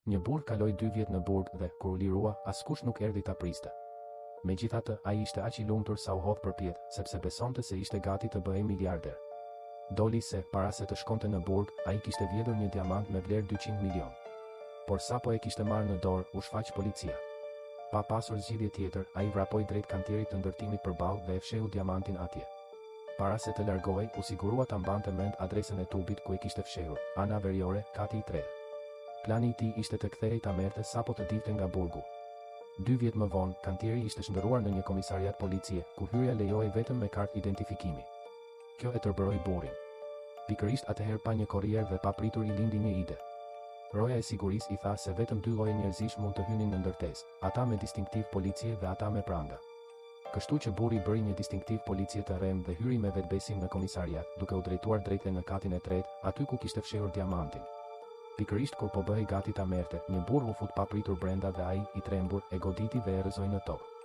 Një burrë kaloi dy vjet në burg dhe, kur u lirua, askush nuk erdhi ta priste. Megjithatë, ai ishte aq i lumtur sa u hodh përpjetë, sepse besonte se ishte gati të bëhej miliarder. Doli se, para se të shkonte në burg, ai kishte vjedhur një diamant me vlerë 200 milionë. Por sapo e kishte marrë në dorë, u shfaq policia. Pa pasur zgjidhje tjetër, ai vrapoi drejt kantierit të ndërtimit përballë dhe e fshehu diamantin atje. Para se të largohej, u sigurua ta mbante mend adresën e tubit ku e kishte fshehur, ana veriore, kati i tretë. Plani i tij ishte të kthehej ta merrte sapo të dilte nga burgu. Dy vjet më vonë, kantieri ishte shndërruar në një komisariat policie, ku hyrja lejohej vetëm me kartë identifikimi. Kjo e tërbëroi burrin. Pikërisht atëherë pa një korrier dhe papritur i lindi një ide. Roja e sigurisë i tha se vetëm dy lloje njerëzish mund të hynin në ndërtesë, ata me distinktiv policie dhe ata me pranga. Kështu që burri bëri një distinktiv policie të rremë dhe hyri me vetëbesim në komisariat, duke u drejtuar drejt e në katin e tretë, aty ku kishte fshehur diamantin. Pikërisht kur po bëhej gati ta merrte, një burrë u fut papritur brenda dhe ai, i trembur, e goditi dhe e rrëzoi në tokë.